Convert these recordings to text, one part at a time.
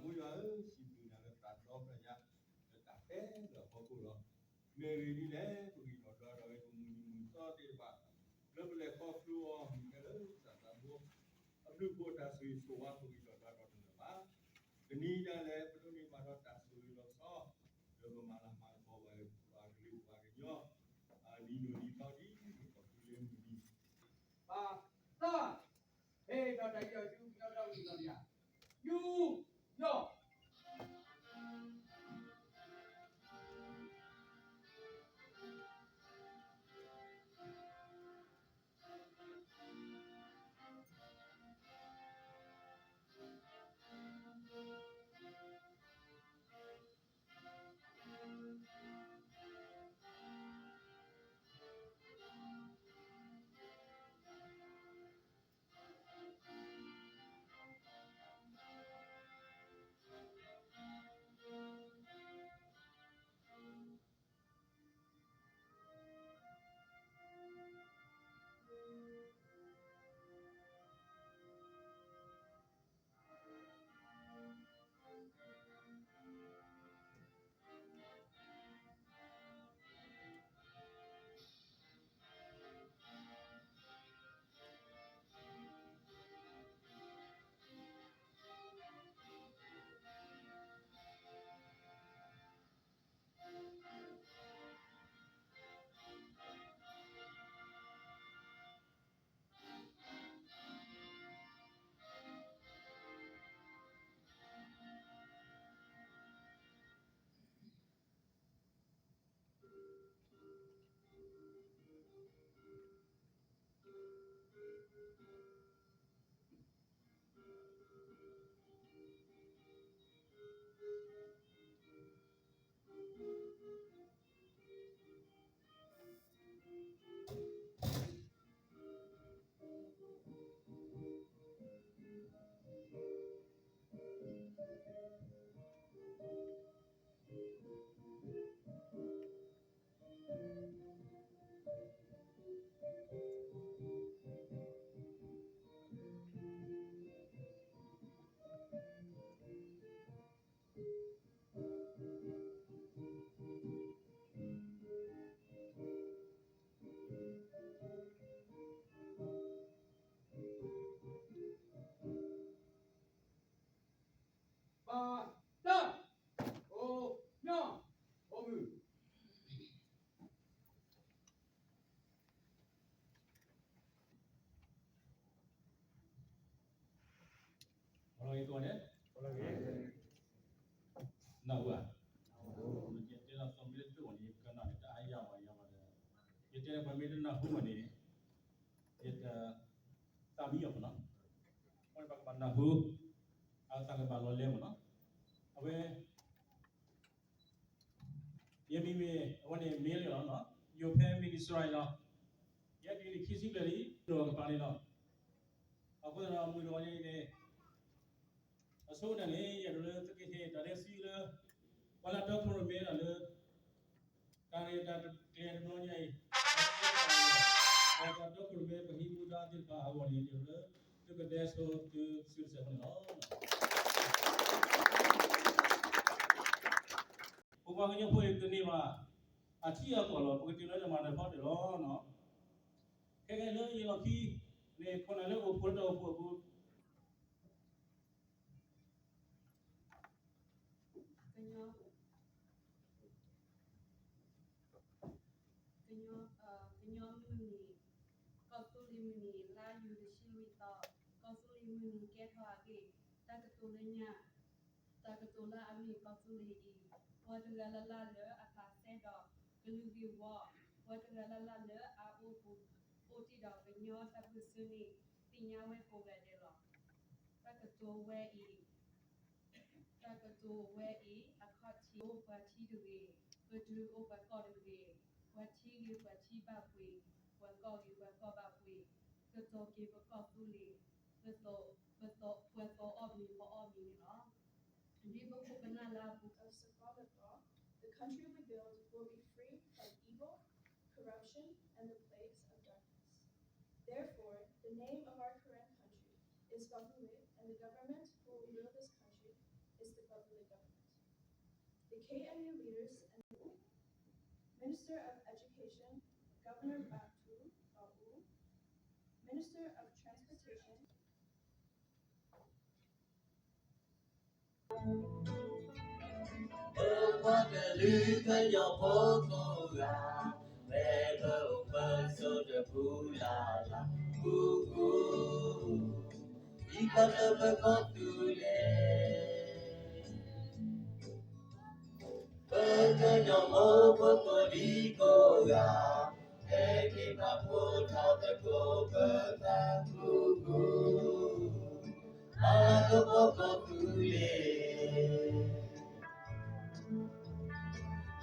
ယွၤဧၢ, စံးဘျုးနၤလၢသးဒီဖျၢၣ်ညါ လၢတၢ်တဲလၢအဖီခိၣ်လီၤ. မ့ၢ်ဂ့ၢ်ဒ်လဲၣ်, ပဂံၢ်ထီၣ်ဒွးထီၣ်ဝဲပမုၢ်နံၤမုၢ်သီသ့ၣ်တဖၣ် လၢပလဲၤခီဖျိအီၤ မ့ၢ်ကဲလၢသးသးဘိ အဘျုးအဖှိၣ်တၢ်ဆိၣ်ဂ့ၤဆိၣ်ဝါ ပဂံၢ်ထီၣ်ဒွးထီၣ်တလၢာ်ဘၣ်. တနံၤညါလဲၣ် ပဒိးန့ၢ်ဘၣ်ဒီးတၢ်ဆိၣ်ဂ့ၤလီၤဆီ လၢပမၤလၤမၤကပီၤဝဲပှၤကလုာ်ပှၤကညီ ဒ်ဒိၣ်ဒ်ထီဒ် ပကီၢ်သူလ့ၤမုၢ်နံၤ ပၢ်သၢ ဟဲဒီးတၢ်အံၤဒီး ယူးယီၣ်ဒီးဝံၤဒီးယၤ ယူးယီၣ် ပၢ်တၢ် အိၣ်ညီ အိၣ်မုာ် အလီၤဂ့ၤကိးဂၤဒဲး, နၢ်ဟူဧါ, ယတဲလီၤသီမ့ၢ်တအိၣ်န့ၣ် ယကနၣ်န့ၣ် တအါယၤဘၣ်ယၤဘၣ်ဒီး, ယတဲလၢပှၤမ့ၢ်တနၢ်ဟူဘၣ်န့ၣ် ယတသးမံအီၤမ့ၢ်နီၤ, အဝဲန့ၣ်ပှၤကဘၣ်နၢ်ဟူ, အသးကဘၣ်လီၤလဲမ့ၢ်နီၤ, အဝဲ ယမံၤမ့ၢ် အဝဲန့ၣ်မ့ၢ်လီၤနီၤ, ယိၤဖဲမံၤနံၤစရၤအံၤလီၤ, ယဲဒ်န့ၣ်ခံဆံဘျဲၣ်လံ ဒီးကပၤန့ၣ်လီၤ, အဃိသတးဒီးမုၢ်တဂီၤန့ၣ်န့ၣ် အဆိကတၢၢ်န့ၣ် ယအဲၣ်ဒိးလၢသုကဟ့ၣ်တၢ်ဒဲးစံးလၢ ပှၤလၢအတီခိၣ်ရိၣ်မဲဒီးလၢ တၢ်ရဲၣ်တၢ်ကျဲၤတဘျီညါအံၤ ပှၤလၢအတီခိၣ်ရိၣ်မဲပဟံးမူဒါသ့ၣ်တဖၣ်အဂီၢ်န့ၣ် ယအဲၣ်ဒိးလၢ သုကဒဲဆိသုစုတစဲးဖိန့ၣ်လီၤ. ပပှၤကညီဖိအံၤကန့ၢ်ဘၣ် အထံအကီၢ်လီၤ. ပကတုၤလၢတၢ်မၤနၢၤဖီတၢၣ်လီၤ. ခဲကနံၣ်လၢယလီၢ်ခံန့ၣ် ခိၣ်နၢ်လၢအိၣ်ဖှိၣ်လၢတၢ်အိၣ်ဖှိၣ်အပူၤ ကညီ ကညီ ကညီမုၢ်နံၤ, ကီၢ်သူလ့ၤမုၢ်နံၤ လါယူၤတဆံလွံၢ်သီ, ကီၢ်သူလ့ၤမုၢ်နံၤကဲထီၣ်အဂ့ၢ်, တၢ်ကတိၤလၢညါ, တၢ်ကတိၤလၢအမ့ၢ်ကီၢ်သူလ့ၤအံၤ, ပှၤတဂၤလၢ်လၢ်လၢအသးစဲဒီး ကလုာ်ဂ့ၢ်ဝီ, ပှၤတဂၤလၢ်လၢ်လၢအအိၣ်ပူၤ အိၣ်တ့ၢ်ဒီးကညီတၢ်ပၢၢ်ဆၢန့ၣ် သ့ၣ်ညါဝဲကိးဂၤဒဲးလီၤ. တၢ်ကတိၤဝဲအံၤ တၢ်ကတိၤဝဲအံၤ အခီၣ်ထံး အိၣ်ပှၤထံတဂ့ၤ, ကတုၤအိၣ်ပှၤကီၢ်တဂ့ၤ, ပှၤထံဂ့ၤပှၤထံဘၣ်ပှ့ၤ, ပှၤကီၢ်ဂ့ၤပှၤကီၢ်ဘၣ်ပှ့ၤ, ကတီၤက့ၤပကီၢ်သူလ့ၤ, ပသီ, ပသီ, ပှၤသီအီၣ်မ့ၤ ပအီၣ်မ့ၤန့ၣ်လီၤ. ဒ်ပခိၣ်ပနၢ်လၢအပူၤ of Sapporo, the country we build will be free from evil, corruption, and the plagues of darkness. Therefore, the name of our Karen country is Kawthoolei, and the government who will rule this country is the K N U leaders and Minister of Education, Governor Batu Bau, Minister of Transportation, ပပှၤကလုာ်ကညီဖိကိးဂၤ, ဖဲပအိၣ်ပဆိးတပူၤလၢ်လၢ်, ကူကူ, ဒ်ပှၤလၢပကီၢ်သူလ့ၤ, ပကညီမိၢ်ဖိကိးဒံကိးဂၤ, ဟဲက့ၤပာ်ဖှိၣ်ထီၣ်သကိးပသး ကူကူ, မၤလၤကပီၤကီၢ်သူလ့ၤ,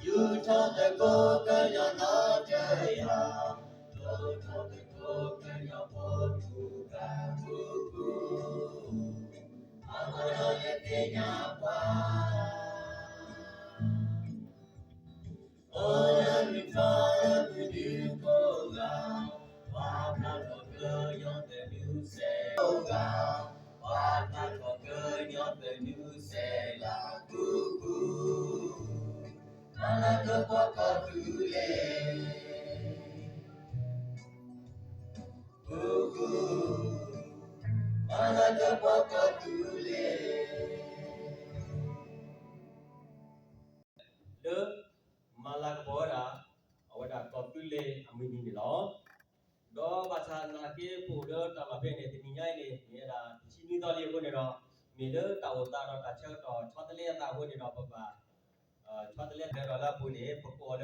ယူာ်ထီၣ်သကိးကညီနီတယၤ, ဒိၣ်ထီၣ်သကိးကညီဖိကိးဂၤ ကူကူ, အဃိဒီးလၢသ့ၣ်ညါပှၤ အိၣ်လၢမုၢ်ထီၣ်လၢမုၢ်ဒုကိးဂၤ, ပှၤဖျါထီၣ်ကညီသနူစဲးကိးဂၤ, ပှၤဖျါထီၣ်ကညီသနူစဲးလၢ ကူကူ, မၤလၤကပီၤကီၢ်သူလ့ၤ, ကူကူ, မၤလၤကပီၤကီၢ်သူလ့ၤ လၢမၤလၤကပီၤဝဲဒၣ် အဝဲဒၣ်ကီၢ်သူလ့ၤအမုၢ်နံၤန့ၣ်လီၤ. ဒီးဘၣ်ဆၣ်သနာ်က့ ပအိၣ်လၢတၢ်လီၢ်ဖဲန့ၣ် တနံၤညါအံၤန့ၣ် မ့ၢ်ဝဲဒၣ်တဆံနွံသီလံအဃိန့ၣ်ဒီး မ့ၢ်လၢတၢ်အိၣ်သးဒီးတၢ်ဆၢကတီၢ်ဆီတလဲအသးအဃိန့ၣ်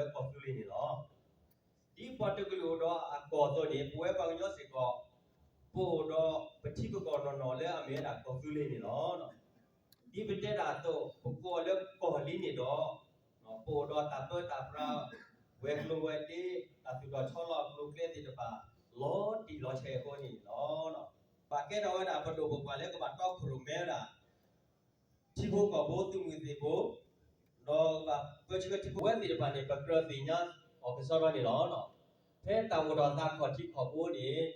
ဒီး ပဘၣ် ဆီတလဲဖဲဒီးလၢအပူၤန့ၣ် ပကိးအီၤလၢကီၢ်သူလ့ၤန့ၣ်လီၤ. ဒ်ပှၤတကလုာ်အိၣ်ဒီးအကီၢ်အသိးန့ၣ် ပဝဲပှၤကညီစ့ၢ်ကီး ပအိၣ်ဒီးပထံပကီၢ်နီၢ်နီၢ်လၢအမ့ၢ်ဝဲဒၣ်ကီၢ်သူလ့ၤန့ၣ်လီၤ. ဒ်ပတဲတၢ်အသိး ပကိးအီၤလၢကီၢ်လံန့ၣ်ဒီး ပအိၣ်ဒီးတၢ်ပၢတၢ်ပြး ဝဲၤကျိၤဝဲၤဒ့ တၢ်သူၣ်ထီၣ်ဆီလီၤကျိၤကျဲသ့ၣ်တဖၣ် လီၤတံၢ်လီၤဆဲးအဃိန့ၣ်လီၤ. ဘၣ်ကဲထီၣ်ဝဲဒၣ်ပဒိၣ်ပပှၢ်လၢကဘၣ်တီခိၣ်ရိၣ်မဲဝဲဒၣ် ထံဖိကီၢ်ဖိသုးမုၢ်သံၣ်ဘိ ဒီးကဘၣ်ပၢဆှၢထံဖိဝဲသ့ၣ်တဖၣ်န့ၣ် ပကြၢးသ့ၣ်ညါအီၤကစီဒီန့ၣ်လီၤ. ဖဲတၢ်အိၣ်ထီၣ်သးခီၣ်ထံးခီၣ်ဘိန့ၣ်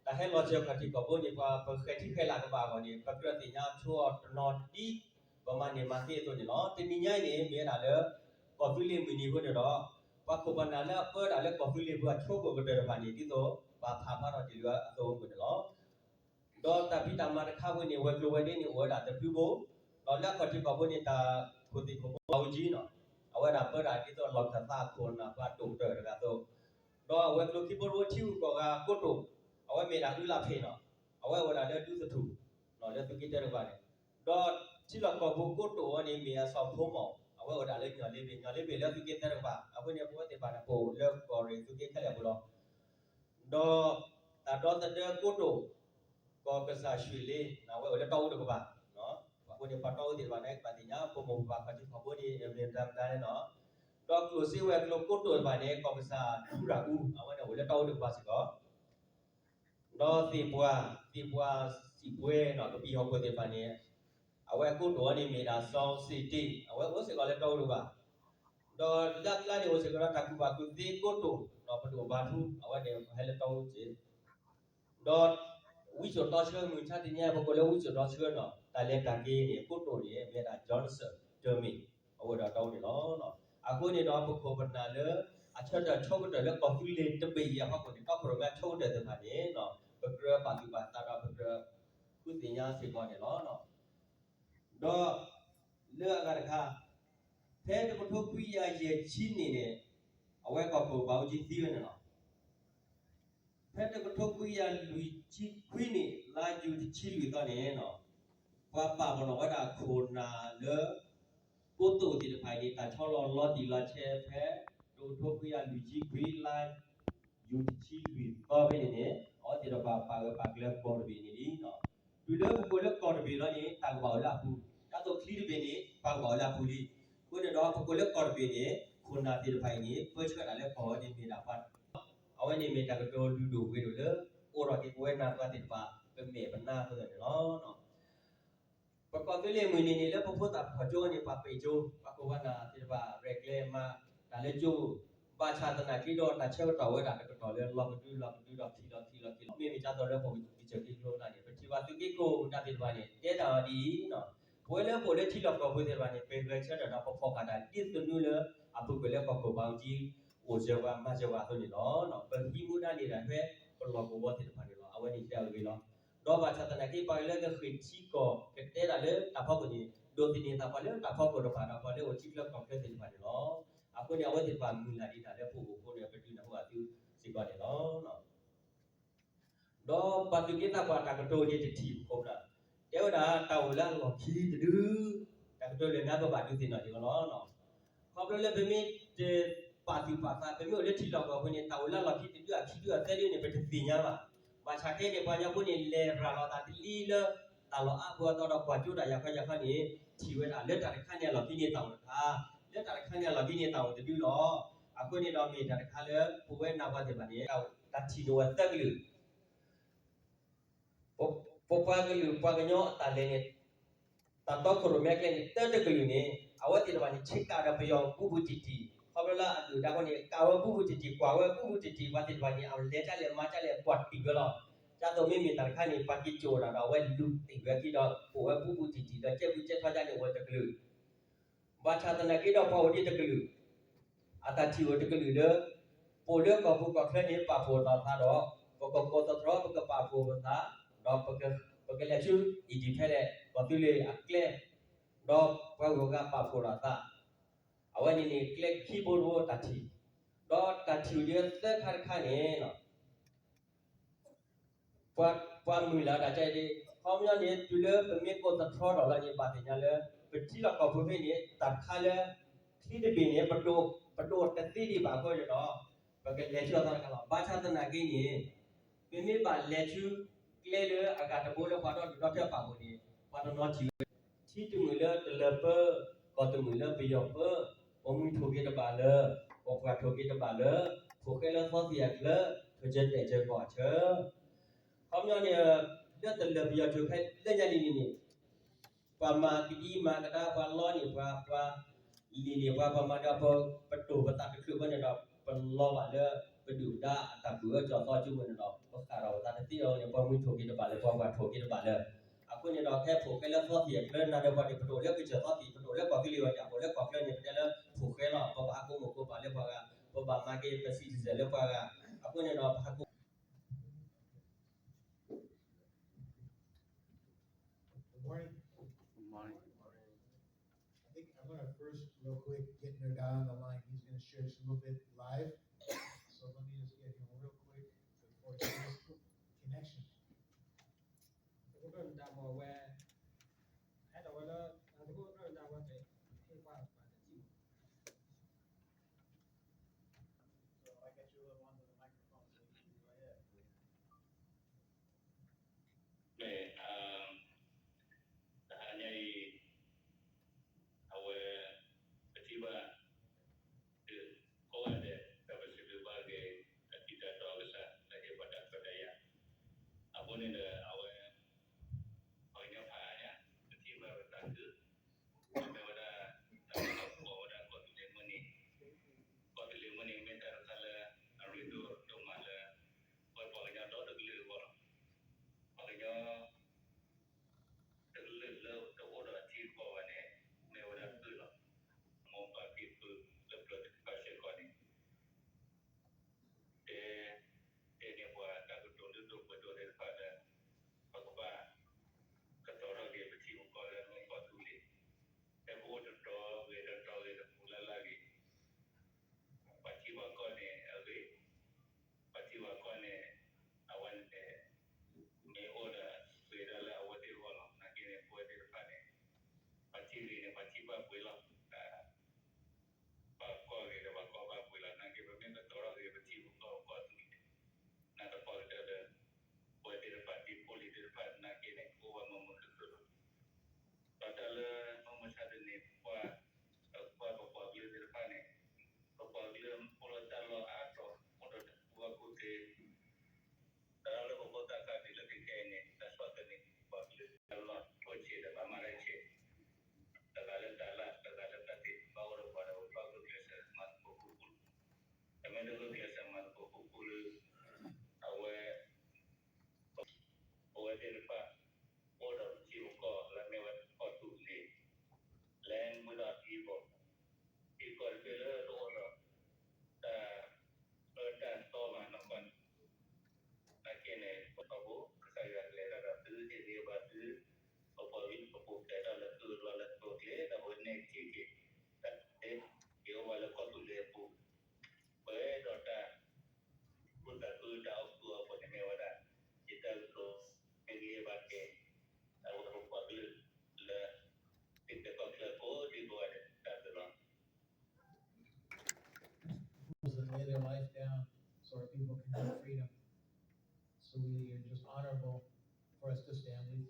တၢ်ဟဲလီၤစၢၤခီၣ်ထံးခီၣ်ဘိန့ၣ် ပှၤပဃဲၤထံဃဲၤလၤကဘၣ်အဂီၢ်န့ၣ် ပကြၢးသ့ၣ်ညါဆိအီၤတနီၤဒ် ပမၤန့ၢ်မၤသ့အသိးန့ၣ်လီၤ. တနံၤညါအံၤန့ၣ် မ့ၢ်ဝဲဒၣ်လၢ ကီၢ်သူလ့ၤမုၢ်နံၤအဃိန့ၣ်ဒီး ပှၤခိၣ်ပနၢ်လၢအပၢတၢ်လၢကီၢ်သူလ့ၤပူၤအဆိကတၢၢ်တဖၣ်န့ၣ် ဒ်သိးပာ်ဖျါထီၣ်တ့ၢ်လံအသိးအဃိန့ၣ်လီၤ. ဒီးတၢ်ဖံးတၢ်မၤတခါအဃိန့ၣ် ဝဲၤကျိၤဝဲၤဒ့န့ၣ် အိၣ်ဝဲဒၣ်တဘျုးဘိ, ဒီးလၢအခီၣ်ထံးခီၣ်ဘိန့ၣ် တၢ်ခိၣ်သ့ၣ်ခိၣ်ဘိအူကၠံနီၤ, အဝဲဒၣ်ပၢတၢ်ဒ်သိးလီၢ်ခၢၣ်သးခိၣ်နၢ်ပှၤဒိၣ်ကတၢၢ်တဂၤအသိး, ဒီးအဝဲၤကျိၤခံဘိတဘိထံဂုၤကီၢ်ဂၤကိတိာ်, အဝဲမ့ၢ်ဒၣ်အုလၢ်ဖ့ၣ်နီၤ, အဝဲအိၣ်ဒၣ်လၢဒူသထူၣ်, လၢသုးက့တၢတကပၤန့ၣ်, ဒီးထံလီၢ်ကီၢ်ပူၤကိတိာ်အံၤန့ၣ် မ့ၢ်အစီၤဖိမီၢ်, အဝဲအိၣ်ဒၣ်လၢညီၣ်လ့ဘ့ၣ်, ညီၣ်လ့ဘ့ၣ်လၢသုးက့တၢတကပၤ, အဃိန့ၣ် ပဝဲသ့ၣ်တဖၣ်န့ၣ် ပအိၣ်လၢကီၢ်ရ့ၣ်သုးက့ခဲလၢာ်အပူၤလီၤ. ဒီးတၢ်ဒီသဒၢကိတိာ်, ကီၢ်ကစၢ်ရွှ့ၣ်လ့, အဝဲအိၣ်လၢတီအူတကပၤ, အဃိန့ၣ် ပှၤတီအူသ့ၣ်တဖၣ်န့ၣ် ကဘၣ်သ့ၣ်ညါ ပမိၢ်ပပၢ်ခီၣ်ထံးခီၣ်ဘိန့ၣ် မ့ၢ်မတၤမတၤလဲၣ်နီၤ, ဒီးကျိၣ်စ့ဝဲၤကျိၤကိတိာ်တဖၣ်န့ၣ် ကီၢ်ကစၢ်ထူရၤအူ, အဝဲန့ၣ်အိၣ်လၢတီအူတကပၤစ့ၢ်ကီး ဒီးသ့ၣ်ပှၢ်, သ့ၣ်ပှၢ်စံၣ်ပှဲနီၤ ကပံာ်ဟီၣ်ခိၣ်သ့ၣ်တဖၣ်န့ၣ်, အဝဲအကိတိာ်အံၤန့ၣ်မ့ၢ်ဒၣ်စီၤစ့ၣ်တ့ၣ်, အဝဲအိၣ်စ့ၢ်ကီးလၢတီအူတကပၤ, ဒီးလၢအကျါန့ၣ်အိၣ်စ့ၢ်ကီးဒီးတၢ်ကူၣ်ဘၣ်ကူၣ်သ့ကိတိာ်, ပဒိၣ်ဘါထူ, အဝဲန့ၣ်ဟဲလၢတီအူစ့ၢ်, ဒီးဝံစိာ်တီဆှၢမုၢ်ဆါတနံၤညါ ပကိးလၢဝံစိာ်တီဆှၢနီၤ, တၢ်လဲၤတၢ်က့ၤန့ၣ် ကိတိာ်န့ၣ် မ့ၢ်ဝဲဒၣ် Johnson Termeek, အဝဲအိၣ်ဒီးတီအူန့ၣ်လီၤ. အဃိန့ၣ်ဒီး ပခိၣ်ပနၢ်လၢ အဆၢထၢၣ်ဆိကတၢၢ်လၢကီၢ်သူလ့ၤတဘ့ၣ်အံၤအဖီခိၣ်န့ၣ် တီခိၣ်ရိၣ်မဲအဆိကတၢၢ်သ့ၣ်တဖၣ်န့ၣ် ပကြၢးပာ်သူၣ်ပာ်သးဒီးပကြၢးဃုသ့ၣ်ညါစ့ၢ်ကီးန့ၣ်လီၤ. ဒီးလၢအဂၤတခါ, ဖဲတကထိခွံကယၤယဲၢ်ဆံနံၣ်န့ၣ် အဝဲကီၢ်ခိၣ်ဘးအူကၠံသံဝဲန့ၣ်လီၤ. ဖဲတကထိခွံကယၤလွံၢ်ဆံခွံနံၣ် လါယူၤတဆံလွံၢ်သီန့ၣ် ပှၤပာ်ပနီၣ်ဝဲဒၣ်ခိၣ်နၢ်လၢ ကိတိာ်သ့ၣ်တဖၣ်အံၤန့ၣ် တၢ်ဆီလီၤလီၤတံၢ်လီၤဆဲးဖဲ တကထိခွံကယၤလွံၢ်ဆံခွံ လါယူၤတဆံလွံၢ်သီဖဲန့ၣ်န့ၣ် အဝဲသ့ၣ်တဖၣ်ပာ်ဂၢၢ်ပာ်ကျၢၤကီၢ်တဘ့ၣ်န့ၣ်လံ. တုၤလၢပကိးလၢကီၢ်တဘ့ၣ်လီၤန့ၣ် တၢ်ကဘၣ်အိၣ်လၢအပူၤ, ဒ်သိးချံတဘ့ၣ်န့ၣ် ပှၤကဘၣ်အိၣ်လၢအပူၤလံ. အဃိန့ၣ်ဒီး ပကိးလၢကီၢ်တဘ့ၣ်န့ၣ် ခိၣ်နၢ်သ့ၣ်တဖၣ်အံၤန့ၣ် ပၢဆှၢတၢ်လၢကီၢ်ဝဲန့ၣ်မ့ၢ်ဒၣ်ပှၤ အဝဲန့ၣ်မ့ၢ်တၢ်ကတိၤလုၢ်ဒိၣ်ပှ့ၤဒိၣ်လၢ အိၣ်ထီၣ်က့ၤပဝဲနၢ်ပှၤသ့ၣ်တဖၣ် ပမဲာ်ပနါအဃိသတးန့ၣ်လီၤ. ပကီၢ်သူလ့ၤမုၢ်နံၤန့ၣ် လၢပဖိသၣ်ဖီၣ်ကၠိန့ၣ် ပှၤပ့ၢ်ကၠိ, ပှၤခိၣ်ပှၤနၢ်သ့ၣ်တဖၣ်ရဲၣ်ကျဲၤမၤတၢ်လၢကၠိ, ဘၣ်ဆၣ်သနာ်က့ဒီး တၢ်ဆၢကတီၢ်ဝဲဒၣ်တကတီၢ်လၢလီၤကဒုလီၤကဒုဒီးခံလီၤခံလီၤခံလီၤ, မ့မ့ၢ်ဒ်သိးလၢပကစၢၢ်က့ၤကျိနၢ်န့ၣ် ပထံၣ်ဘၣ်သုးက့ခိၣ်နၢ်သ့ၣ်တဖၣ်န့ၣ် တဲတၢ်အီၤဒ်အံၤ, ပဝဲလၢပအိၣ်လၢထံလီၢ်ကီၢ်ပူၤသ့ၣ်တဖၣ်န့ၣ် ပဂဲၤဆၢထၢၣ်ဒီးပဖီၣ်ဃာ်တၢ်ဒ်သနူလၢအပူၤကွံာ်လၢကီၢ်ခိၣ်ဘါအူကၠံ အိၣ်စၢၤပှၤမၤစၢၤပှၤအသိးန့ၣ်လီၤ. ပဟံးမူဒါန့ၢ်တၢ်ဖဲပလီၢ်ကဝီၤသ့ၣ်တဖၣ်န့ၣ်လီၤ. အဝဲန့ၣ်တဲအဂ့ၢ်လီၤ. ဒီးဘၣ်ဆၣ်သနာ်က့ ပှၤလၢကဃ့ၢ်ထံကီၢ်ကတဲတၢ်လၢတၢ်ဖီခိၣ်န့ၣ် ဒိးသန့ၤသးပှၤလၢတၢ်ဖီခိၣ်တဖၣ်ဒီးပှၤလၢအိၣ်ထံချၢကီၢ်ချၢသ့ၣ်တဖၣ်န့ၣ်လီၤ. အဃိန့ၣ် အဝဲသ့ၣ်တဖၣ်မုၢ်လၢ်ဒံးတၢ်လၢပအိၣ်အဃိန့ၣ် ပဒုးနၢ်ဟူအသုစ့ၢ်ကီးန့ၣ်လီၤ. ဒီးပှၤသူၣ်က့သးပှၢ်တၢ်ကတိၤန့ၣ်တထံၣ်အဃိဒီး တဲဝဲဒၣ်တၢ်အိၣ်လၢအလီၢ်ခံတဒု တၢ်ကတိၤလၢညါပဘၣ်ဒုးသ့ၣ်နီၣ်ဒံးအီၤလီၤ. ခီဖျိလၢပမ့ၢ်တပာ်သူၣ်ပာ်သး ပမ့ၢ်အိၣ်လၢထံလီၢ်ကီၢ်ပူၤန့ၣ် တၢ်အိၣ်လၢအလီၢ်ခံတဒု အခံဒု အသၢဒုန့ၣ် ပတသ့ၣ်ညါဘၣ်. ဘၣ်ဆၣ်ခဲအံၤန့ၣ် ပှၤကညီဖိန့ၣ် လဲၤရၤလီၤသးတလံလၢ တၢ်လီၢ်အါပူၤအသီဒီးကွၢ်ကၠိတၢ်ယၤခီယၤခီန့ၣ် ထံၣ်ဝဲဒၣ်လၢတၢ်တခါန့ၣ်အလီၢ်ခံန့ၣ်တၢ်အိၣ်တခါ, လၢတၢ်တခါန့ၣ်အလီၢ်ခံန့ၣ်တၢ်အိၣ်တဒုလီၤ. အဃိန့ၣ်ဒီးမ့ၢ်တၢ်တခါလၢပဝဲနၢ်ပှၤသ့ၣ်တဖၣ်န့ၣ် တၢ်ထံၣ်န့ၢ်ဝဲသၢကလုာ် ပပှၤကလုာ်ပှၤကညီအတၢ်လဲၤန့ၣ် တၢ်တီခိၣ်ရိၣ်မဲအကျဲန့ၣ် တၢတကလုာ်န့ၣ် အဝဲသ့ၣ်တဖၣ်န့ၣ် ဆ့ကၤဒီးပယီၤဘူးဘူးတံၢ်တံၢ်, ခီဖျိလၢအဒုၣ်ဒါအဃိန့ၣ် ကးဝဲဘူးဘူးတံၢ်တံၢ် ကွၢ်ဝဲဘူးဘူးတံၢ်တံၢ် ပှၤသ့ၣ်တဖၣ်န့ၣ် အလဲၤတၢ်လဲၣ်မၤတၢ်လဲၣ် ကွၢ်တံၢ်ဝဲလီၤ. ဒ်သိးမ့မ့ၢ်တၢ်တခါန့ၣ် ပှၤက့ၤကၠိၣ်တၢ်ဒီး အဝဲလူၤတံၢ်ဝဲခံဒီး ပိာ်ဝဲဘူးဘူးတံၢ်တံၢ်ဒီး ကဲဘူးကဲထီၣ်ဒၣ်န့ၣ်ဝဲတကလုာ် ဘၣ်ဆၣ်သနာ်က့ဒီးပှၤအိၣ်ဒံးတကလုာ် အတၢ်ထံၣ်အိၣ်တကလုာ်လၢ ပအိၣ်လၢကီၢ်ပူၤကီၢ်ချၢန့ၣ် ပာ်ဖှိၣ်ထီၣ်သးဒီး ပကကိးသတြီ ပကပာ်ဖှိၣ်ပသး ဒီးပကလဲၤဆူ independent ကီၢ်သူလ့ၤအကျဲ ဒီးပှၤဂုၤပှၤဂၤပာ်ဖှိၣ်ထီၣ်သး အဝဲန့ၣ်န့ၣ် ကျဲခံဘိတဘိတၢ်ထံၣ်, ဒီးတၢ်ထံၣ်အိၣ်ဒံးသၢခါတခါန့ၣ် ပှၤမုၢ်လၢ်တၢ်ကဲဒ် ခီပညီန့ၣ် တုၤလၢပမ့ၢ်ကိးသတြီထီၣ်လီၤန့ၣ် ဘၣ်သ့ၣ်ညါလၢ ပထံလီၢ်ကီၢ်ပူၤဖဲန့ၣ် တၢ်တခါလၢ ချံတဘ့ၣ်န့ၣ် ပဒိၣ်တသ့ဒံးဘၣ်အဃိန့ၣ်ဒီး ပကလဲၤဆူအသီတခါလီၤ. ဘၣ်ဆၣ်သနာ်က့န့ၣ် ပမ့ၢ်ဘၣ်လဲၤဆူ ကျဲလၢအဂၤတဘိလၢပှၤဒီဒူၣ်ဒီထၢပာ်ဖှိၣ်န့ၣ် ပှၤတနီၤထံၣ်ဝဲ ထံတမုာ်လၢတလၢၤပၢ, ကီၢ်တမုာ်လၢပယီၤပၢ, ပမှံထိၣ်က့ၤတဘၣ်လၢၤ, ပပှၢ်ထိၣ်က့ၤတဘၣ်လၢၤ, ဖိၣ်ဃဲလၢသီသ့ၣ်အကျၢၤ, ထိၣ်စၢၤတဲာ်စၢၤကီၢ်အဆၢ. ခီပညီန့ၣ် လၢတလၢၤပယီၤထိၣ်ဃဲလၢညါလံန့ၣ်န့ၣ် ပှၤမၤကဒံမၤကဒါ ပှၤလီန့ၢ်ပှၤ ပှၤလံၣ်န့ၢ်ပှၤ ပှၤမၤဒီးပ ပတိၢ်ပသးတချုးဘၣ်န့ၣ်ဒီး ပလီၤဘၣ်လၢပဒုၣ်ပဒါအတၢ်ဘုၣ်အၢကၠီၤသီကၠိမုၢ်န့ၣ်ဒီး ပဃၣ်ဒီးပသးတသ့အီၤန့ၣ် ပှၤမှံထိၣ်က့ၤတဘၣ်လၢၤ ပှၤပှၢ်ထိၣ်က့ၤတဘၣ်လၢၤ. အဃိန့ၣ်ဒီး ဖဲဖိၣ်ဃဲလၢသီသ့ၣ်အကျၢၤနၤဒီးပှၤန့ၣ် ပတအိၣ်လၢကစၢၢ်သီသ့ၣ် ပတအိၣ်လၢကီၢ်သူလ့ၤဝဲဒၣ် ပအိၣ်လၢကီၢ်ချၢန့ၣ် ပတဲလၢဖိၣ်ဃဲလီၤ ပဘၣ်ဟးကိးမိၢ်ကိးပၢ်လၢပှၤဂၤ ပဘၣ်မၤက့ၤပ citizen လၢပှၤဂၤ အဃိန့ၣ်ဒီးပဟးကိး Good morning. Good morning. I think I'm going to first, real quick, get Nerdal on the line. He's going to share just a little bit live. So let me just get him real quick before he gets connection. So I got you onto the microphone, so you can go ahead. မ့ၢ် တဟါညါအံၤ အဝဲ ပထံၣ်ဘၣ် ကိးဂၤဒဲး ဒီးပစံးဘျုးဘၣ်က့ၤ အတံၤတၢ်တီကစၢ် လၢဟ့ၣ်ပှၤတၢ်ခွဲးတၢ်ယာ် အဃိန့ၣ်ဒီး အဝဲ ပှၤကညီဖးအါညါ ပထံၣ်ဘၣ်ပသးခု မ့ၢ်ဝဲဒၣ် တၢ်ကီဝဲဒၣ်ကီၢ်သူလ့ၤမုၢ်နံၤ ကီၢ်သူလ့ၤမုၢ်နံၤ မ့ၢ်တၢ်တခါလၢ အရ့ဒိၣ်ဒိၣ်မးလၢ ပပှၤကညီဒီတကလုာ်အဂီၢ်လီၤ. ပှၤကညီ တကလုာ်လၢတအိၣ်ဒီးအထံအကီၢ်ဘၣ်န့ၣ် မ့ၢ်ဝဲဒၣ်သုးလီၤ. မိၢ်ပၢ်ဖံဖုလၢပျၢၤသ့ၣ်တဖၣ်စ့ၢ်ကီးန့ၣ် တဲ တဲန့ၢ်ပှၤတၢ်ကတိၤဒိၣ်ဒိၣ်ပှဲၤဒိၣ်သ့ၣ်တဖၣ်လၢ ပကဘၣ် ကတီၤထီၣ်က့ၤပထံပကီၢ်လၢမ့ၢ်ကီၢ်သူလ့ၤ ဖဲပအိၣ်တတီၤဂ့ၤတတီၤဂ့ၤတပူၤလၢ်လၢ်ဂ့ၤ ပှၤထံပှၤကီၢ်န့ၣ်အဂ့ၤ ပှၤထံပှၤကီၢ်န့ၣ် အဝဲန့ၣ် မ့ၢ်အိၣ်ဒီး ဂ့ၤဒၣ်လၢအဝဲသ့ၣ်အဂီၢ်လီၤ. နာ်က့န့ၣ် ပဝဲသ့ၣ်တဖၣ်န့ၣ် ပှၤထံဂ့ၤန့ၣ် ပှၤထံဘၣ်ပှ့ၤလီၤ. ပှၤကီၢ်ဂ့ၤဒီးပှၤကီၢ်ဘၣ်ပှ့ၤလီၤ. နာ်က့ ပမ့ၢ်ကတီၤထီၣ်ဂ့ၤ ပထံပကီၢ်ပကီၢ်သူလ့ၤ နၢ်တပီၢ်ကတၢၢ်ဒီး ပဝဲသ့ၣ်တဖၣ် ထံဖိလံၤသ့ၣ်တဖၣ် နာ်က့န့ၣ် ကအိၣ်ဘၣ်မုာ်မုာ်ခုၣ်ခုၣ်လီၤ. ဒီးတၢ်လၢမုၢ်မဆါတနံၤ ပှၤ ပှၤပပှၤကလုာ်သ့ၣ်တဖၣ်န့ၣ် ပပှၤကလုာ်အိၣ်ဒီးတၢ်လီၢ်အါတီၤ အိၣ်ဒီးတၢ်ကူၣ်ဘၣ်ကူၣ်သ့ တၢ်လၢပဖိသၣ်ခါဒ်လၢကကဲအံၤန့ၣ် တၢ်ဆီၣ်သနံးပပှၤကလုာ် တၢ်လီၢ်ထိၣ်ဆံးဒီးဘၣ်မၤတၢ်ဆံး တဂၤလၢတၢ်လၢ် တဂၤ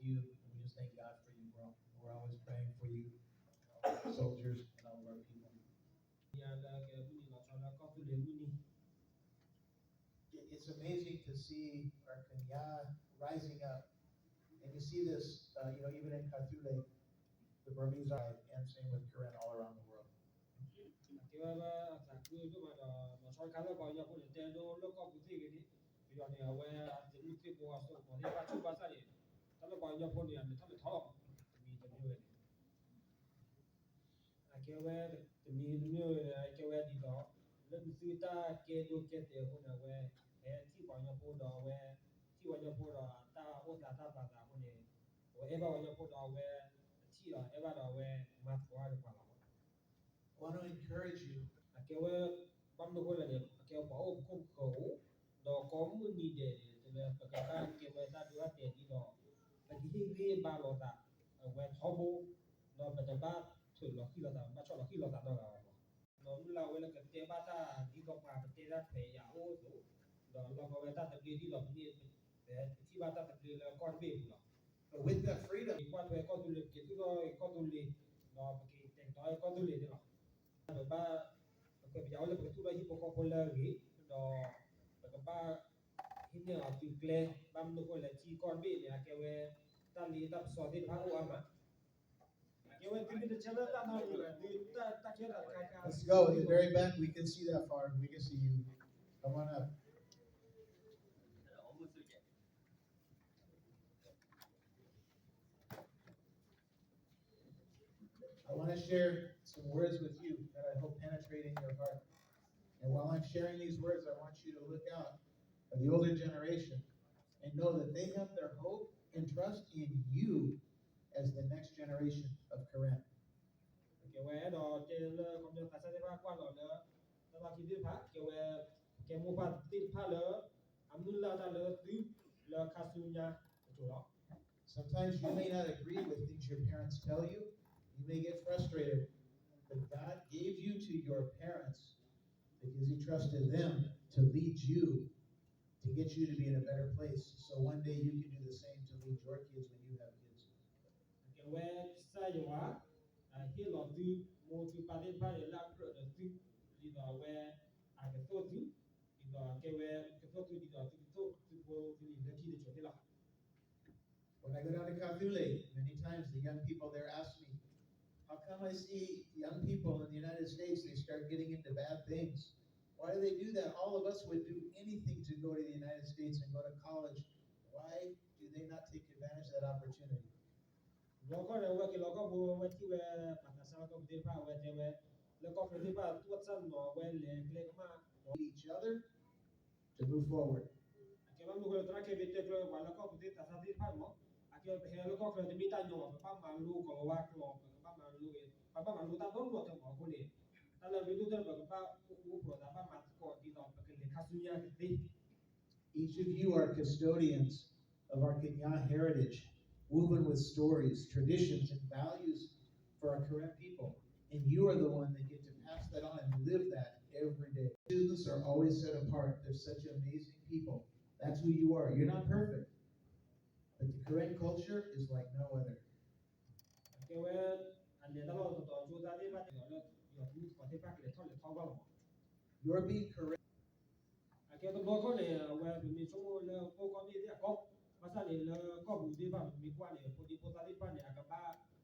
you. And we just thank God for you, bro. We're always praying for you, soldiers, and all of our people. ယၤလၢကမုၢ်နံၤလီၤဆီလၢကီၢ်သူလ့ၤမုၢ်နံၤ It's amazing to see our Kenya rising up. And you see this, uh, you know, even in Kathule, the Burmese are, and same with Karen all around the world. အကဲဝဲလၢအသးခုဒိၣ်မးဒီး လီၤဆီတခါလၢပှၤကညီဖိန့ၣ် တဲဒိလၢကီၢ်ပူၤသ့ၣ်ဂ့ၤန့ၣ် ပယီၤန့ၣ် အဝဲအသုးမုၢ်သံၣ်ဘိအစိကမီၤသ့ၣ်တဖၣ်ဆိၣ်ဘၣ်ဆၣ်န့ၣ် တၢ်လၢပှၤကညီဖိန့ၣ် အလဲၤထီၣ်လဲၤထီလီၤမး တမံၤတမံၤဝဲန့ၣ် အကဲဝဲတမံၤတမံၤဝဲန့ၣ် အကဲဝဲဒ်သိး လၢပသုတၢ်ကဲဒိကဲတဲာ်အဃိန့ၣ် အဝဲ ဟဲထံၣ်ပှၤကညီဖိဒီးအဝဲ ထံၣ်ပှၤကညီဖိဒီးတၢ်အိၣ်သးတၢ်ပာ်သးအဃိန့ၣ် အဝဲအဲၣ်ဘၣ်ပှၤကညီဖိဒီးအဝဲ အထံၣ်ဒီးအဲၣ်ဘၣ်ဒီးအဝဲ မၤသကိးတၢ်ဒီးပှၤလီၤ. I want to encourage you. အကဲဝဲ ဘၣ်မနုၤအဃိလဲၣ်န့ၣ် အကဲပှၤအိၣ်ပခိၣ်ပဃၢၤအိၣ် ဒီးကိးမုၢ်နံၤဒဲးန့ၣ် တလၢပကဘၣ်ကဲဝဲတၢ်ဒိတၢ်တဲာ်ဒ်သိး ပကဟ့ၣ်ဂံၢ်ဘါလိာ်သး အဝဲထီဘိ ဒီးပတဘၣ်ထုးလီၤဃံၤလိာ်သး ပဘၣ်ဆီၣ်လီၤဃံၤလိာ်သးနီတဂၤဘၣ်မး ဒီးမုၢ်လၢ်ဝဲလၢကတဲဘၣ်တၢ်ဒ်သိးပှၤပတဲတၢ်ထွဲယၤအိၣ်အသိး ဒီးလီၢ်ကီဝဲတၢ်သဘျ့ဒ်သိးပန့ၢ် ပထံၣ်ဘၣ်တၢ်သဘျ့လၢကီၢ်တဘ့ၣ်အပူၤလီၤ. But with that freedom, ပကကွၢ်ထွဲကီၢ်သူလ့ၤ ပကသူၣ်ထီၣ်ကီၢ်သူလ့ၤ ဒီးပကတဲာ်ကတီၤကီၢ်သူလ့ၤန့ၣ်လီၤ. ပဘၣ် ပကွဲးပယၤအိၣ်လၢပကသူၣ်ထီၣ်ဟံၣ်ဖိဃီဖိလၢအဂ့ၤ ဒီး ပကဘၣ် ဟံးန့ၢ်အီၤသုးကျဲ ဘၣ်မနုၤအဃိလဲၣ် ထံကီၢ်တဘ့ၣ်န့ၣ် အကဲဝဲ တၢ်လ့တၢ်ပစီသ့ၣ်တဖၣ်အိၣ်အါမး အကဲဝဲသုမ့ၢ်တဆၢလၢတၢ်နီတမံၤ သုတၢ်ကဲတၢ်တခါခါ Let's go in the very back. We can see that far. We can see you. Come on up. I want to share some words with you that I hope penetrate in your heart. And while I'm sharing these words, I want you to look out at the older generation and know that they have their hope and trust in you as the next generation of Karen. ကဲဝဲဒီးတဲလၢခီပညီသးစၢ်သ့ၣ်တဖၣ်ကွၢ်လီၤလၢ တၢ်လီၢ်ခံသ့ၣ်တဖၣ် ကဲဝဲ ကဲမိၢ်ပၢ်သ့ၣ်တဖၣ်လၢ အမုၢ်လၢ်တၢ်လၢသု လၢခါဆူညါ တစိၤလီၤ. Sometimes you may not agree with things your parents tell you. You may get frustrated. But God gave you to your parents because He trusted them to lead you, to get you to be in a better place. So one day you can do the same to lead your kids when you have kids. အကဲဝဲကစၢ်ယွၤ ဟ့ၣ်လီၤသု မိၢ်သုပၢ်သ့ၣ်တဖၣ်န့ၣ် လၢအကြၢးဒီးသု ဒ်သိးအဝဲ အကသိၣ်သု ဒ်သိးအကဲဝဲကသိၣ်သု ဒ်သိးသုကသိၣ်သုဖိသုလံၤလၢခံတစိၤန့ၣ်လီၤ. When I go down to Kathule, many times the young people there ask me, how come I see young people in the United States, they start getting into bad things? Why do they do that? All of us would do anything to go to the United States and go to college. Why do they not take advantage of that opportunity? လီၤခီန့ၣ် အဝဲက့ၤလီၤကီၢ်ပူၤ အဝဲထံၣ်ဝဲ ပှၤသးစၢ်လၢကီၢ်ပူၤသ့ၣ်တဖၣ် အဝဲတဲဝဲ လၢကီၢ်ပူၤသ့ၣ်တဖၣ် သူၣ်ဘၣ်သးနီၤ အဝဲလဲၤကျဲကမၣ် each other to move forward. အကဲဘၣ်မနုၤအဃိလၢသရၣ်ကဲဘ့တဲကျၢၤပှၤလၢကီၢ်ပူၤသ့ၣ်သးစၢ်သ့ၣ်တဖၣ်န့ၣ်မး အကဲပဟဲလၢကီၢ်ချၢတမ့ၢ်တၢ်ညီဘၣ် ပဘၣ်မၤလိကီၤလၤဝါကျိာ် ပကဘၣ်မၤလိ ပဘၣ်မၤလိတၢ်ဒီဒိၣ်မးအဃိန့ၣ် တၢ်လၢအရ့ဒိၣ်တၢ်န့ၣ် ပကဘၣ်အိၣ်ဃူအိၣ်ဖိးသး ဘၣ်မၤသကိးဒ်သိးပကလဲၤခါဆူညါကသ့ Each of you are custodians of our Kenya heritage, woven with stories, traditions, and values for our Karen people. And you are the one that get to pass that on and live that every day. Students are always set apart. They're such amazing people. That's who you are. You're not perfect. But the Karen culture is like no other. အကဲဝဲ အလဲၤတၢ်လီၢ်တတီၤ ကၠိသၣ်သ့ၣ်တဖၣ်တဲလီၤလၢ ယွၤသမုၣ်သကိးသ့ၣ်တဖၣ်ကလဲၤထီၣ်လဲၤထီဘၣ်လီၤမး You're being Karen. အကဲတဘျီခီန့ၣ် အဝဲပမ့ၢ်ဆိကမိၣ်လၢပအိၣ်ကီၢ်ဘ့ၣ်သ့ၣ်အကီၢ် ဘၣ်ဆၣ်န့ၣ် လၢကီၢ်ပူၤသ့ၣ်တဖၣ် ပမ့ၢ်ကွၢ်န့ၣ် ဖိဒံဖိသၣ်သ့ၣ်တဖၣ်န့ၣ် အကဘၣ် ကထီၣ်ဘၣ်ကၠိအဂီၢ်န့ၣ် သုဘၣ်ကူၣ်တၢ်ပူၤ အိၣ်လၢတၢ်ပူၤ အဃိန့ၣ် အဝဲ ဘၣ်ခီပမ့ၢ်ဆိကမိၣ်လၢတၢ်ကီတၢ်ခဲ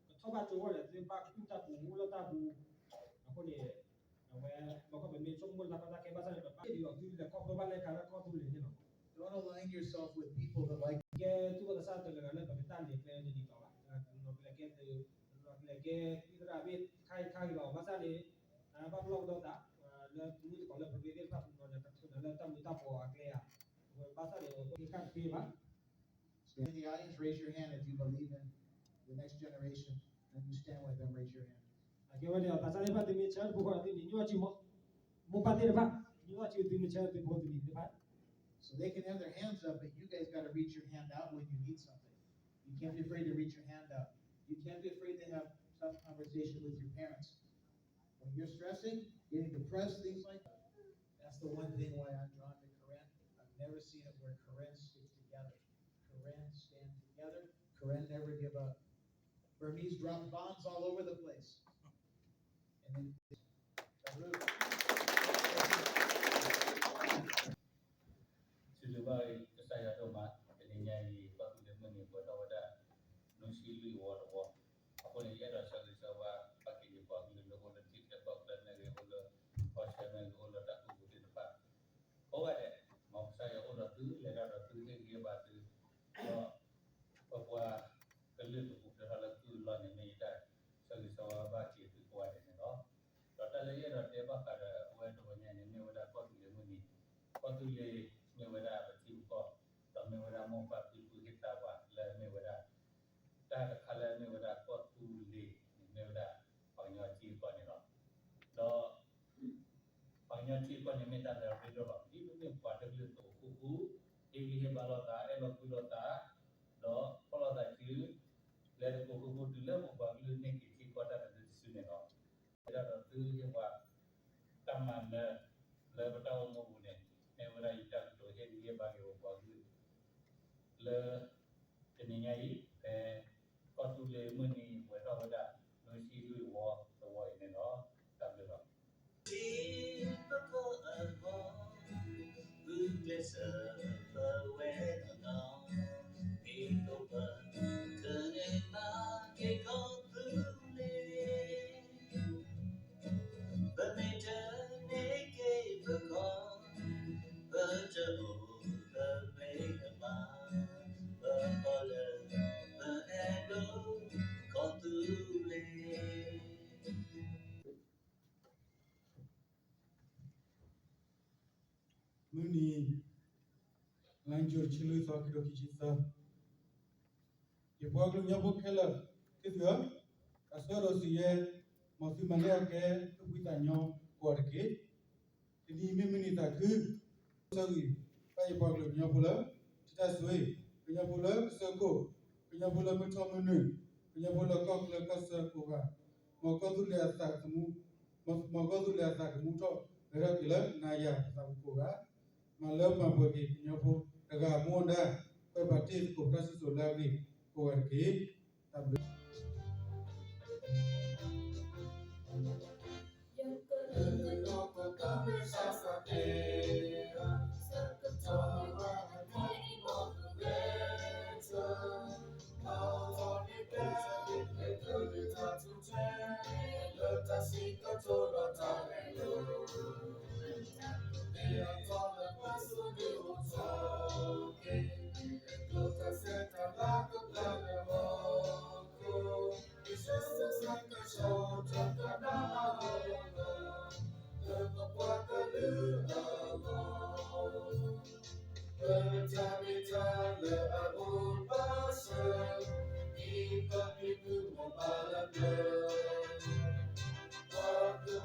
ဘၣ်ဆၣ်န့ၣ် ပဘၣ်ဒ်သိးသုလဲၤခီဖျိဘၣ်လဲၣ်ကလၢကီၢ်သူလ့ၤန့ၣ်လီၤ. Don't align yourself with people that like ကဲသူၣ်ဘီၣ်သးစၢ်တဂၤဂၤလၢပကတၢ်လဲၤကျဲတဒ်သိးဘၣ်. နီၢ်ကလဲၤကဲသုး နီၢ်ကလဲၤကဲ သုသရၣ်ဘ့ၣ်ခါအံၤခါဂ့ၤလီၤ ဘၣ်ဆၣ်န့ၣ် ဘၣ်ပလီၢ်ပဒီသး လၢသမုၣ်သကိးလၢပရ့သ့ၣ်တဖၣ် ပနီၤန့ၣ် ကထုးနၤလၢတၢ်မူၤတၢ်ဘှီးအကျဲဧါ. အဝဲဘၣ်ဆၣ်န့ၣ် အဝဲကဲခါတသ့ဘၣ် Stand in the audience, raise your hand if you believe in the next generation and you stand with them, raise your hand. အကဲဝဲဒၣ် သးစၢ်သ့ၣ်တဖၣ် သုမ့ၢ်ဆၢတပူၤဃီ သုန့ၣ် ညီထီၣ်ဆူမး မိၢ်ပၢ်သ့ၣ်တဖၣ် ညီထီၣ်ဆူ သုမ့ၢ်ဆၢတပူၤဃီသုန့ၣ်သ့ၣ်တဖၣ် So they can have their hands up, but you guys got to reach your hand out when you need something. You can't be afraid to reach your hand out. You can't be afraid to have tough conversation with your parents. When you're stressing, getting depressed, things like that. That's the one thing why I'm drawn to Karen. I've never seen it where Karen sticks together. Karen stand together. Karen never give up. Burmese drop bombs all over the place. And then, စံးဘျုးဘၣ်ကစၢ်ယွၤဒိၣ်မး, တနံၤညါအံၤ ကီၢ်သူလ့ၤမုၢ်နံၤပှဲၤထီၣ်ဝဲဒၣ် နွံဆံလွံၢ်ဝီတဝီ, အဃိန့ၣ် ယအဲၣ်ဒိးဆၢဂ့ၤဆၢဝါ ပှၤက့ၤယပှၤကလုာ်လၢအိၣ်လၢထံချၢကီၢ်ချၢမ့ၢ်ဂ့ၤ, အိၣ်လၢကီၢ်ဆၢမ့ၢ်ဂ့ၤ, အိၣ်လၢတၢ်ကူၣ်သ့ၣ်တဖၣ် ကိးဂၤဒဲး, မ်ကစၢ်ယွၤအိၣ်ဒီးသု, လဲၤတၢ်ဒီးသု, ဟ့ၣ်ဂံၢ်ဟ့ၣ်ဘါသု, ဒီး ပပှၤကလုာ်ပပူၤဖျဲးထီၣ်လၢသုအလီၢ်န့ၣ် မ့ၢ်ယတၢ်ဆၢဂ့ၤဆၢဝါဘၣ်က့ၤသုကိးဂၤဒဲးန့ၣ်လီၤ. ဒီးတၢ်လၢယအဲၣ်ဒိးတဲဘၣ်ဃးဒီးအဝဲတဝီညါန့ၣ် မ့ၢ်ဝဲဒၣ်ကီၢ်သူလ့ၤမုၢ်နံၤ, ကီၢ်သူလ့ၤမ့ၢ်ဝဲဒၣ်ပထံပကီၢ်, ဒီးမ့ၢ်ဝဲဒၣ်မိၢ်ပၢ်ဖံဖုဟ့ၣ်သါပှၤလၢမ့ၢ်ဝဲဒၣ် တၢ်တခါလၢမ့ၢ်ဝဲဒၣ်ကီၢ်သူလ့ၤန့ၣ် မ့ၢ်ဝဲဒၣ်ပှၤကညီထံကီၢ်န့ၣ်လီၤ. ဒီး ပှၤကညီထံကီၢ်န့ၣ်မ့ၢ်တၢ်လၢအရ့ဒိၣ်လီၤ. ဒ်ပမ့ၢ်ပှၤတကလုာ်သ့ၣ်ဃူဃူ, ဟ့ၣ်ဂံၢ်ဟ့ၣ်ဘါလိာ်သး, အဲၣ်လိာ်ကွံလိာ်သး, ဒီးဖီၣ်လိာ်သးစု, လဲၤသကိးဃူဃူတုၤလၢပပှၤကလုာ်န့ၢ်က့ၤထံကီၢ်တၢ်တဒုတစုန့ၣ်လီၤ. ဝဲဒၣ်ဒီးသုဟ့ၣ်ပှၤ တၢ်မၤနၢၤလၢပတၢ်အိၣ်မူအပူၤန့ၣ် မ့ၢ်ဝဲဒၣ်ယတၢ်ကတိၤဟ့ၣ်ဂံၢ်ဟ့ၣ်ဘါက့ၤပပှၤကလုာ် လၢ တနံၤညါအံၤ ဖဲ ကီၢ်သူလ့ၤမုၢ်နံၤပှဲၤထီၣ်ဝဲဒၣ် နွံဆံလွံၢ်ဝီတဝီအံၤန့ၣ်လီၤ. တၢ်ဘျုးလီၤ. ထံပကီၢ်အဂီၢ် ဂုာ်ကျဲးစၢးပဝဲအနီၢ်, မ့ၢ်အိၣ်ပကန့ၢ်ဘၣ်က့ၤကီၢ်သူလ့ၤ ပမ့ၢ်တန့ၢ်က့ၤပကီၢ်, ပတအိၣ်လၢၤအဘၣ်, ပကီၢ်လၢပအဲၣ်ဒိးကီၢ်သူလ့ၤ မုၢ်နံၤ လါယူၤ တဆံလွံၢ်သီ ခံကထိခံဆံသၢ, ယပှၤကလုာ်ကညီဖိခဲလၢာ်သ့ၣ်သုဧၢ, တၢ်ဆၢကတီၢ်စံးယဲ, မ်သုမၤန့ၢ်အကဲ သူၣ်ဖှံသးညီကိးဂၤတက့ၢ်. တနံၤမ့ၢ်မုၢ်နံၤသးခု, ဆၢဂ့ၤဘၣ်ယပှၤကလုာ်ကညီဖိလၢ ထံတၢ်ဆွ့, ကညီဖိလၢကစၢၢ်ခိၣ်, ကညီဖိလၢမုၢ်ထီၣ်မုၢ်နုာ်, ကညီဖိလၢကီၢ်ချၢကီၢ်စၢၤကိးဂၤ, မ်ကီၢ်သူလ့ၤအသးသမူ,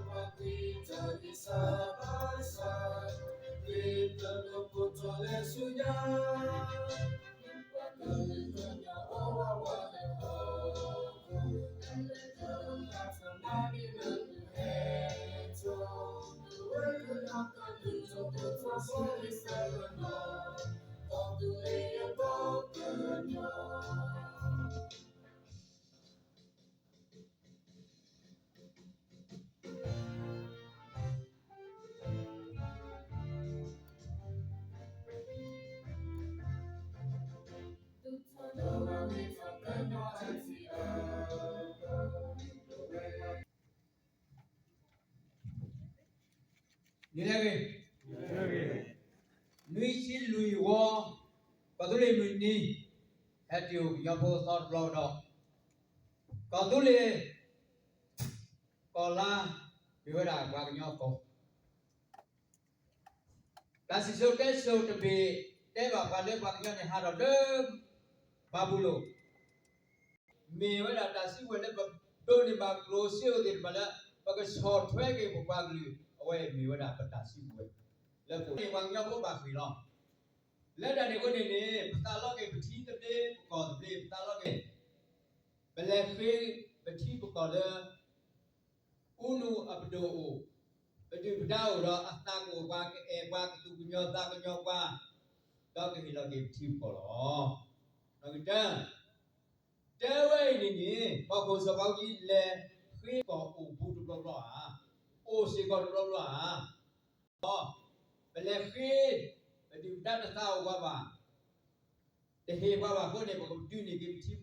မ်ကီၢ်သူလ့ၤအသးကမူထီၣ် ဂဲၤထီၣ်က့ၤလၢနၤယၤပသးပူၤကိးဂၤ, မၤလၢပှဲၤက့ၤကညီဖိတဂၤမူဒါ, ပှဲၤပာ်တ့ၢ်သကိးပတၢ်စံၣ်စိၤလၢအဂ့ၤကိးဂၤတက့ၢ်. တၢ်ဘျုးနံၤလၢအဂ့ၤ, နွံဆံလွံၢ်ဝီ, ကီၢ်သူလ့ၤမုၢ်နံၤ, ဟဲတုၤအိၣ်ကညီဖိသီတဘျီကဒီး, ကီၢ်သူလ့ၤ ကီၢ်လါ မ့ၢ်ဝဲဒၣ်ပှၤကညီအကီၢ်, တၢ်စံၣ်စိၤတဲစိၤတဘ့ၣ် တဲဘၣ်ပှၤလၢပှၤကညီန့ၣ်ဟးထီၣ်လၢ ဘၤဘူလိၣ်, မ့ၢ်ဝဲဒၣ်တၢ်စုကဝဲၤလၢပဒိးန့ၢ်ဘၣ်ကျိၣ်စ့အိၣ်သ့ၣ်တဖၣ်လၢ ပကဆီၣ်ထွဲက့ၤပပှၤကလုာ် အဝဲမ့ၢ်ဝဲဒၣ်ပတၢ်စုကဝဲၤ လၢပအိၣ်န့ၢ်ပှၤကညီဖိဘၣ်ဃ့ၢ်လီၤ. လၢတၢ်န့ၣ်အဃိန့ၣ်န့ၣ် ပသးလီက့ၤပထံသဘျ့ ပကီၢ်သဘျ့ ပသးလီက့ၤ ပလဲၤဃ့ပထံပကီၢ်လၢ အူနူအပဒိၣ်အိၣ်, ပဒုၣ်ပဒါအိၣ်ဒီးအသးကအိၣ်ပှၤ ကအဲၣ်ပှၤ ကသူၣ်ကညီၤသးကညီၤပှၤ, ဒီးကဟ့ၣ်လီၤက့ၤပထံပကီၢ်လီၤ. နီၣ်ဂံၢ်တၢ န့ၣ်န့ၣ် ဟီၣ်ခိၣ်စီၤဘးအူကၠံလဲၤဃ့ကီၢ်အိၣ်ဘူးတဘျီဘျီဧါ, အိၣ်စ့ၢ်ကီးတဘျီဘျီဧါ. ဒီး ပလဲၤဃ့ ပဒုၣ်ပဒါတသးအိၣ်ပှၤဘၣ်, တဟ့ၣ်ပှၤဘၣ်အဃိန့ၣ် ပကဒုးန့ၢ်က့ၤပထံ